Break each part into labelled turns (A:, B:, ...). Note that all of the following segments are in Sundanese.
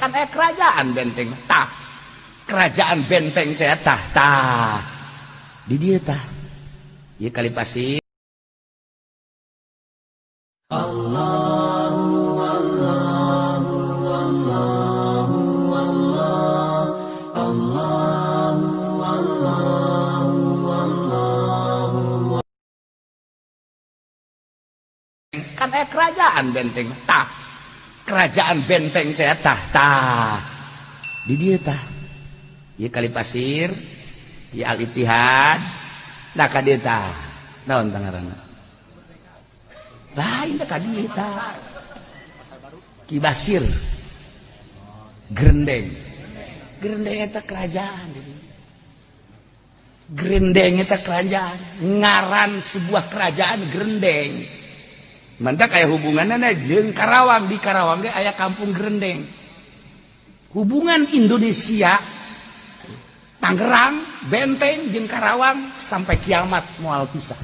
A: Kan aya kerajaan benteng. Tah, kerajaan benteng teh tah tah di dieu tah. Ieu Kali Pasir.
B: Allahu Allahu Allahu Allah Allahu Allahu Allahu.
A: Kan aya kerajaan benteng. Tah, kerajaan benteng teh tah tah di dieu tah. Ieu Kali Pasir, ieu Al Ittihad. Nah, ka dieu tah naon tah ngaranna? Lain teh ka dieu tah. Ki Basir Gerendeng. Gerendeng eta kerajaan di dieu. Gerendeng eta kerajaan, ngaran sebuah kerajaan Gerendeng. Mantak aya hubunganna jeung Karawang. Di Karawang ge aya kampung Gerendeng. Hubungan Indonesia, Tangerang, Benteng jeung Karawang sampai kiamat moal pisah.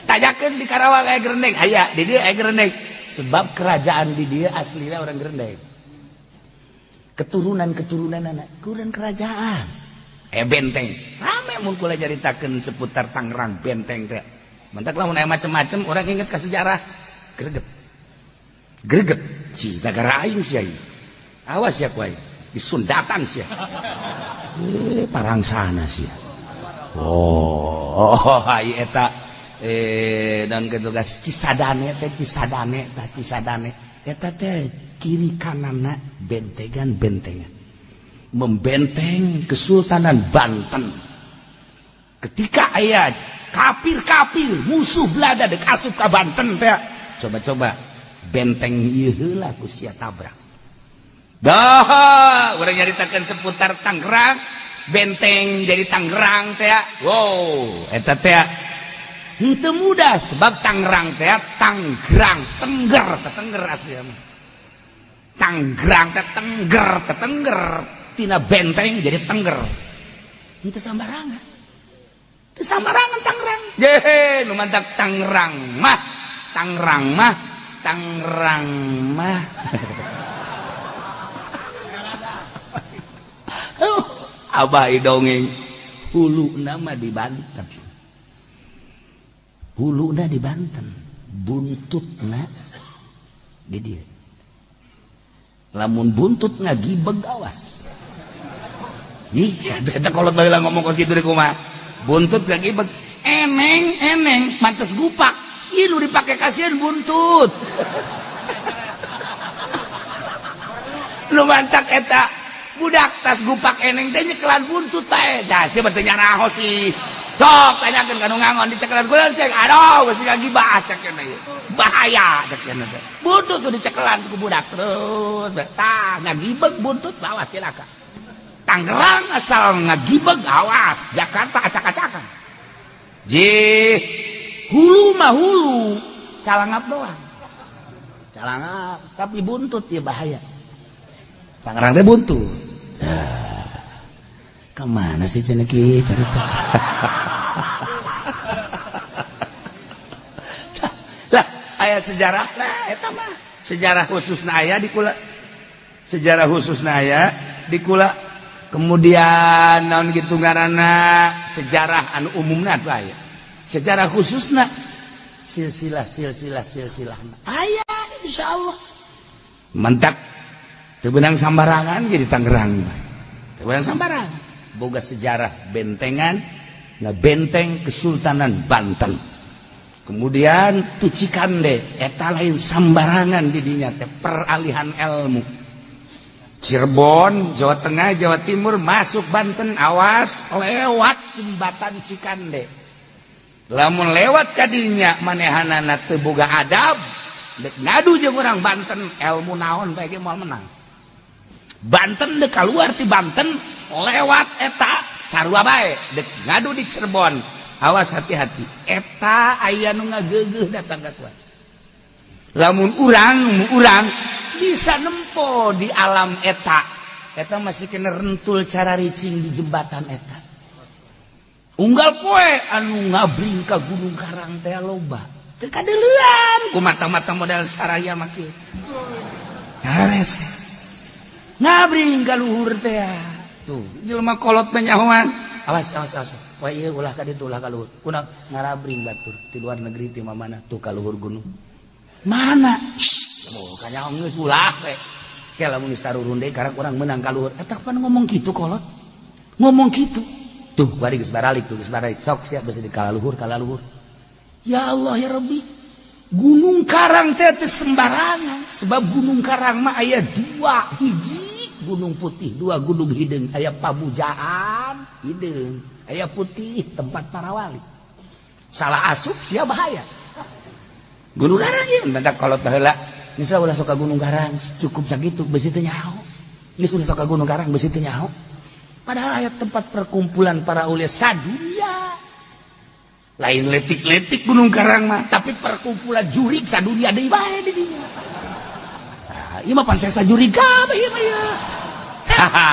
A: Tanyakeun di Karawang aya Gerendeng, aya di dieu aya Gerendeng. Sebab kerajaan di dieu aslinya orang Gerendeng. Keturunan-keturunan anak, keturunan kerajaan. Benteng. Rame mun kula nyaritakeun seputar Tangerang benteng teh. Mantak lamun aya macem-macem orang inget ka sejarah. Greget. Greget. Si negara aing sia ieu. Awas ya ku aing. Disundatan sia. Parangsana sia. Oh, ai eta dan ketugas Cisadane teh, Cisadane tah, Cisadane eta teh kiri kananna bentengan-bentengan membenteng Kesultanan Banten. Ketika aya kafir-kafir musuh Belanda dek asup ka Banten teh, coba-coba benteng ieu heula ku sia tabrak. Dah, urang nyaritakeun seputar Tangerang, benteng jadi Tangerang teh. Wow, eta teh henteu mudah sebab Tangerang teh Tanggerang, tengger, tetengger asli mah. Tanggerang teh tengger, tetengger, tina benteng jadi tengger. Henteu sambarangan. Teu sambarangan Tangerang. Jehe, nu mantak Tangerang mah, Tangerang mah, Tangerang mah. Abah dongeng huluna mah di Banten. Huluna di Banten, buntutna di dieu. Lamun buntut ngagibeg awas. Ih, eta kolot baheula ngomong kos kitu di kumaha. Buntut ngagibeg, eneng eneng mantes gupak. Ih, nu dipake kasihan buntut. Nu mantak eta budak tas gupak eneng teh nyekelan buntut bae. Dah sia teu nyaraho sih. Sok tanyakeun ka nu ngangon dicekelan kula cek. Aduh, geus ngagibah cek cenah ieu. Bahaya cek cenah teh. Buntut tuh dicekelan ku budak terus. Tah ngagibeg buntut awas cilaka. Tangerang asal ngagibeg awas, Jakarta acak-acakan. Jih, hulu mah hulu, calangap doang. Calangap, tapi buntut ya bahaya. Tangerang teh buntut. Nah, kemana sih cenah ki cerita? Lah, aya sejarah lah eta mah. Sejarah khususna aya di kula. Sejarah khususna aya di kula. Kemudian naon gitu ngaranna sejarah anu umumna atuh aya. Sejarah khususna silsilah silsilah silsilah aya insyaallah. Mentak teu beunang sambarangan jadi Tangerang. Teu beunang sambarangan. Boga sejarah bentengan, ngabenteng Kesultanan Banten. Kemudian tu Cikande eta lain sambarangan di dinya teh peralihan ilmu. Cirebon, Jawa Tengah, Jawa Timur masuk Banten awas lewat jembatan Cikande. Lamun lewat kadinya manehanana teu boga adab, dek ngadu jeung urang Banten ilmu naon bae ge moal menang. Banten dek keluar ti Banten lewat eta sarua bae dek ngadu di Cirebon. Awas hati-hati eta aya nu ngageugeuh datang ka kuat. Lamun urang bisa nempo di alam eta, eta masih kena rentul cara ricing di jembatan eta. Unggal poe anu ngabring ka Gunung Karang teh loba. Teu kadeulean ku mata-mata model saraya mah kieu. Rese. Ngabring ka luhur teh. Tuh, jelema kolot penyahoan. Awas, awas, awas. Wah ieu ulah ka ditu, ulah ka luhur. Kunaon ngarabring batur di luar negeri ti mana tuh ka luhur gunung. Mana? Oh, kanyaho geus ulah we. Ke lamun geus tarurun deui karak urang meunang ka luhur. Eta pan ngomong kitu kolot. Ngomong kitu. Tuh, bari geus baralik tuh, geus baralik. Sok siap besi di kala luhur, kala luhur. Ya Allah ya Rabbi. Gunung Karang teh teu sembarangan, sebab Gunung Karang mah aya dua hiji Gunung Putih, dua Gunung Hideung, aya Pabujaan Hideung, aya Putih tempat para wali. Salah asup sia bahaya. Gunung Karang ieu mentak kolot baheula. Geus ulah sok ka Gunung Karang, cukup sakitu besi teu nyaho. Geus ulah sok ka Gunung Karang besi teu nyaho. Padahal aya tempat perkumpulan para ulia sadunia. Lain letik-letik Gunung Karang mah, tapi perkumpulan jurig sadunia deui bae di dinya. Nah, ieu mah pan sesa jurig kabeh ieu mah ya. Haha,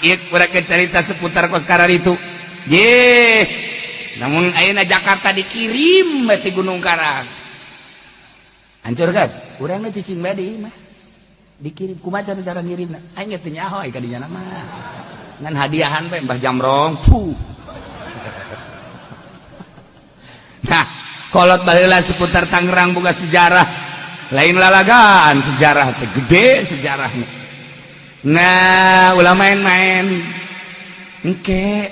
A: ieu urang cerita seputar kos itu. Ye. Namun ayeuna Jakarta dikirim ti Gunung Karang. Hancur kan? Urang cicing bae di mah. Dikirim kumaha cara ngirimna? Aing teu nyaho ai ka dinya mah. Ngan hadiahan bae Mbah Jamrong. Puh. Nah, kolot baheula seputar Tangerang boga sejarah. Lain lalagaan sejarah teh gede sejarahnya. Nah, ulah main-main. Engke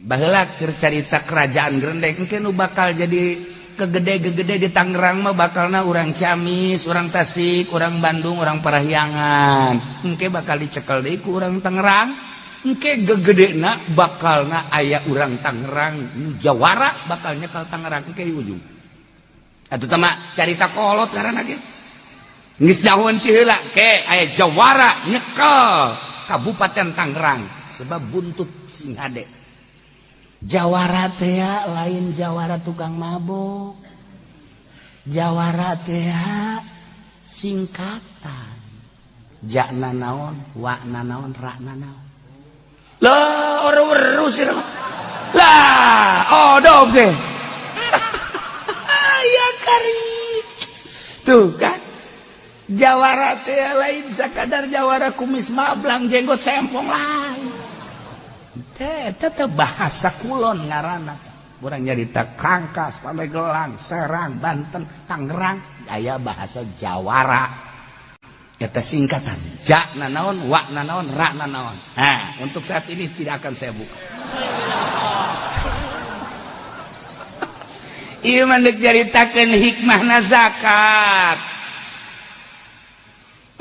A: baheula keur carita kerajaan Grendeng engke nu bakal jadi kegede-gegede di Tangerang mah bakalna urang Ciamis, urang Tasik, urang Bandung, urang Parahyangan. Engke bakal dicekel deui ku urang Tangerang. Engke gegedena bakalna aya urang Tangerang nu jawara bakal nyekel Tangerang engke di ujung. Atuh teh mah carita kolot ngaranna ge. Geus jauheun ti heula ke aya jawara nyekel Kabupaten Tangerang sebab buntut sing hade. Jawara teh lain jawara tukang mabok. Jawara teh singkatan. Jakna naon, wakna naon, rakna naon. Lah ora weru sih. Lah, odog deh. Ya kari. Tuh kan. Jawara teh lain sakadar jawara kumis mablang jenggot sempong lain. Teh tetep bahasa kulon ngaranna. Urang nyarita Kangkas, Pandeglang, Serang, Banten, Tangerang, aya bahasa Jawara. Eta singkatan. Ja na naon, wa na naon, ra na naon. Nah, untuk saat ini tidak akan saya buka. Ieu mah deuk nyaritakeun hikmahna zakat.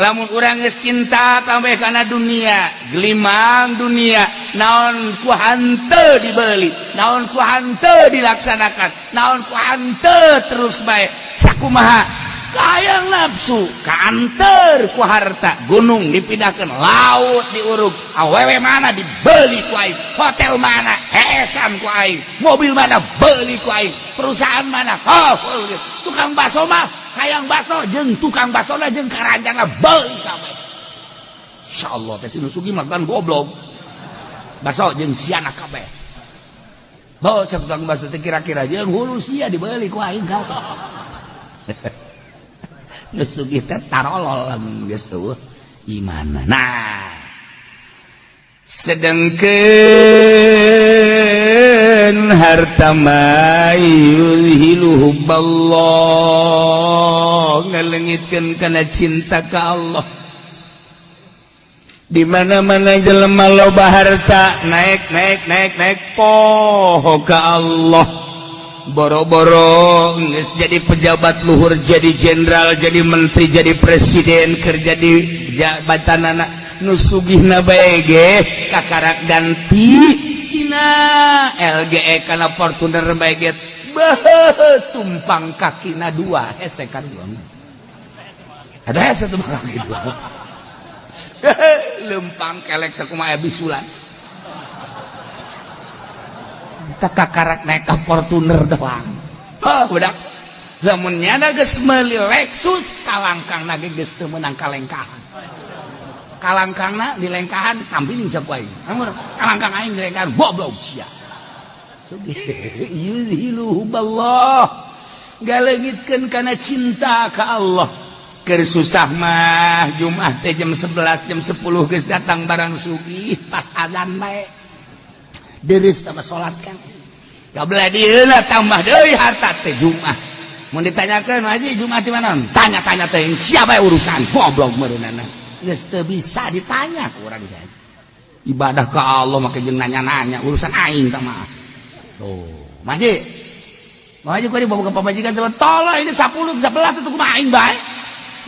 A: Lamun urang geus cinta kabeh kana dunia, gelimang dunia, naon ku hanteu dibeli, naon ku hanteu dilaksanakan, naon ku hanteu terus bae. Sakumaha hayang nafsu kaanter ku harta, gunung dipindahkan, laut diurug, awewe mana dibeli ku aing, hotel mana heesan ku aing, mobil mana beli ku aing, perusahaan mana, oh, tukang bakso mah hayang bakso jeung tukang baksona jeung karanjangna beli kabeh. Insyaallah teh si nu sugih mah kan goblok. Bakso jeung siana kabeh. Oh, cek tukang bakso teh kira-kira jeung hulu sia dibeli ku aing kabeh. Nu sugih teh tarolol lamun geus eueuh imanna. Nah,
C: sedangkan harta mah yuzhilu hubballah ngalengitkeun kana cinta ka Allah. Di mana-mana jelema loba harta naik naik naik naik poho ka Allah. Boro-boro geus jadi pejabat luhur, jadi jenderal, jadi menteri, jadi presiden, kerja di jabatanana nu sugihna bae ge kakarak ganti dina LGE kana Fortuner bae ge beuh tumpang kakina dua hese kan dua ada hese tumpang kaki dua lempang kelek sakumaha bisulan. Tak kakarak naik ka Fortuner doang. Oh, budak. Lamun nyana geus meuli Lexus kalangkangna ge geus teu meunang kalengkahan. Kalangkangna dilengkahan tampiling saku aing. Amun kalangkang aing dilengkahan goblok sia. Yuzhilu huballah.
A: Galeungitkeun kana cinta ka Allah. Keur susah mah Jumat teh jam 11, jam 10 geus datang barang sugih, pas azan bae. Deris tambah salat kan. Kabelah dieuna tambah deui harta teh Jumat. Mun ditanyakeun, "Haji, Jumat di mana?" Tanya-tanya teh siapa urusan, goblok meureunana. Geus teu bisa ditanya ku urang teh. Ibadah ke Allah make jeung nanya-nanya urusan aing tah mah. Tuh, Haji. Haji kok dibawa ke pamajikan sama tolong ini 10 11 itu kumaha aing bae.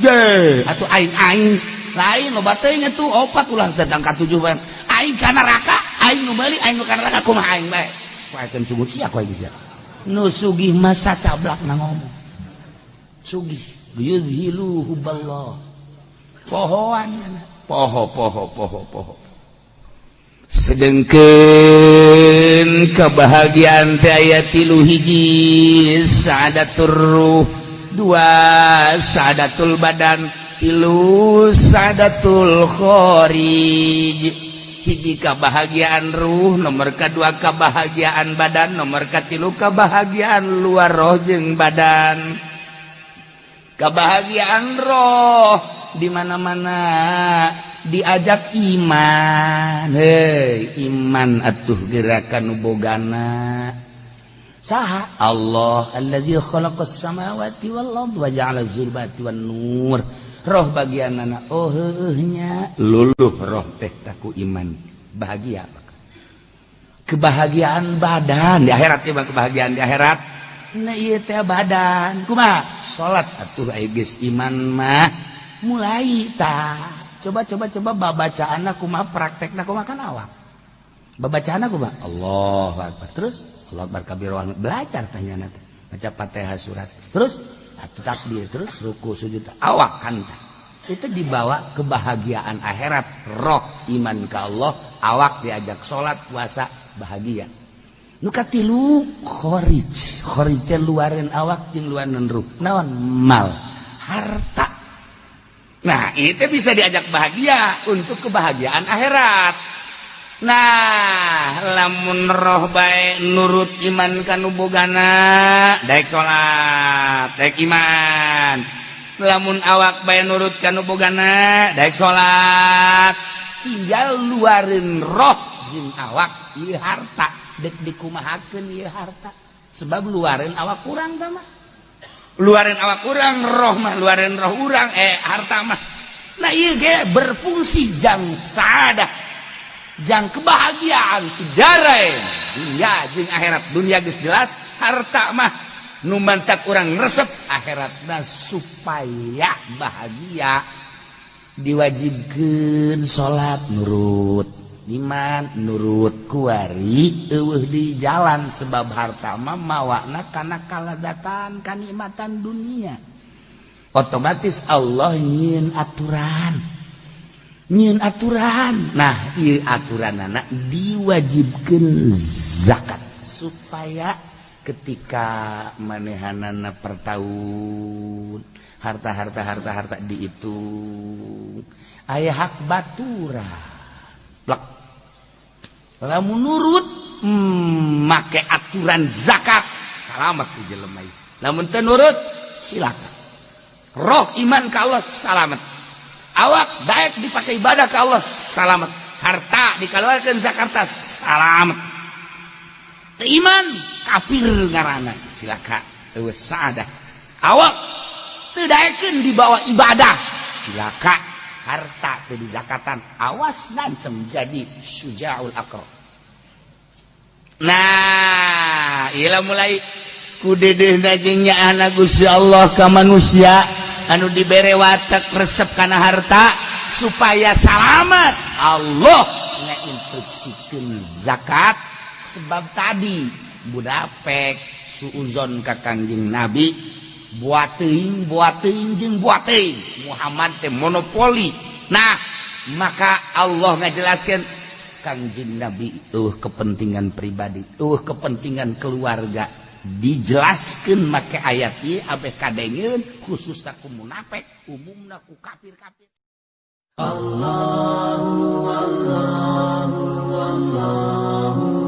A: Ye, atuh aing-aing lain loba teuing atuh opat ulah sedang ka tujuh bae. Aing ka neraka, aing nu meuli, aing nu ka neraka kumaha aing bae. Saekeun sungut sia ku aing sia. Nu sugih masa cablak na ngomong. Sugih yuzhilu hubballah. Pohoan poho poho poho poho. Sedengkeun kebahagiaan teh aya tilu: hiji sa'adatur ruh, dua sa'adatul badan, tilu sa'adatul kharij. Hiji kebahagiaan ruh, nomor kedua kebahagiaan badan, nomor katilu kebahagiaan luar roh jeung badan. Kebahagiaan roh di mana-mana diajak iman. Hei iman atuh, gerakan nu bogana saha? Allah, allazi khalaqas samawati wal ard wa ja'ala zulumati wan nur. Roh bagianana, oh heueuh nya, luluh roh teh taku iman, bahagia. Kebahagiaan badan di akhirat ya, kebahagiaan di akhirat. Nah, ieu teh badan kumaha? Salat atuh, aya geus iman mah mulai tah. Coba coba coba babacaan kumaha, praktekna kumaha kan awak. Babacaan kumaha? Allahu Akbar, terus Allah Akbar kabir, belajar tanya teh baca Fatihah, surat, terus atuh takbir, terus ruku, sujud, awak kan tah. Itu dibawa kebahagiaan akhirat. Roh iman ke Allah, awak diajak sholat, puasa, bahagia. Nu katilu kharij. Kharij teh luareun awak jeung luareun ruh. Naon? Mal, harta. Nah, itu bisa diajak bahagia untuk kebahagiaan akhirat. Nah, lamun roh bae nurut iman kanu bogana, daek salat, daek iman. Lamun awak bae nurut kanu bogana, daek salat, tinggal luarin roh jeung awak. Ieu harta dek dikumahakeun ieu harta, sebab luarin awak kurang tah mah, luarin awak kurang, roh mah luarin roh urang, harta mah. Nah, ieu ge berfungsi jang sadah, jang kebahagiaan darain dunia jeung akhirat. Dunia geus jelas, harta mah nu mantak urang resep akhiratna. Supaya bahagia diwajibkeun salat, nurut iman, nurut kuari eueuh di jalan, sebab harta mah mawana kana kalazatan, kanikmatan dunia. Otomatis Allah nyieun aturan, nyieun aturan. Nah, ieu aturan anak diwajibkeun zakat supaya ketika manehanana per tahun harta-harta harta-harta dihitung, aya hak batura plek. Lamun nurut make aturan zakat, salamat ku jelema. Lamun teu nurut, silakan. Roh iman ka Allah, salamat. Awak daek dipakai ibadah ka Allah, salamat. Harta dikeluarkan zakat, salamat. Teu iman, kafir ngaranna, cilaka, eueuh saadah. Awak teu daekeun dibawa ibadah, cilaka. Harta teu dizakatan, awas ngancem jadi syujaul aqra. Nah, ilah mulai ku dedehna jeung nyaahna Gusti Allah ka manusia anu dibere watak resep kana harta. Supaya salamat, Allah ngainstruksikeun zakat, sebab tadi munafik suuzon ka Kangjeng Nabi, buat teuing, buat teuing jeung buat teuing, Muhammad teh monopoli. Nah, maka Allah ngajelaskeun Kangjeng Nabi kepentingan pribadi, kepentingan keluarga, dijelaskan make ayat ieu abeh kadengeun, khusus ku munafik, umumna ku kafir-kafir.
B: Allahu Allahu Allahu.